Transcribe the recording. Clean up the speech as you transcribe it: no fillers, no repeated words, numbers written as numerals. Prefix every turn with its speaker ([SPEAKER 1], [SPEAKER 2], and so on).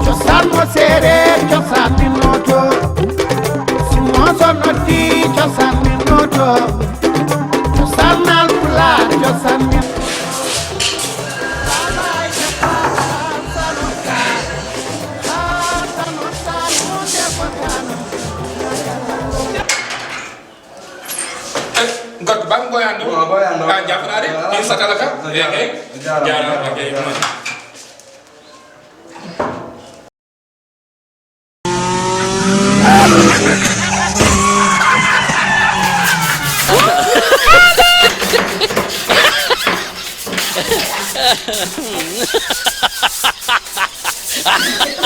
[SPEAKER 1] cosaan mo séeréer cosaan mi nooto si mooso noddi cosaan mi nooto cosaan naal pulaar cosaan mi
[SPEAKER 2] Got bang boyando.
[SPEAKER 3] Boyando.
[SPEAKER 2] Ah, jafna de. In sakalaka. Jara. Okay.
[SPEAKER 4] Ha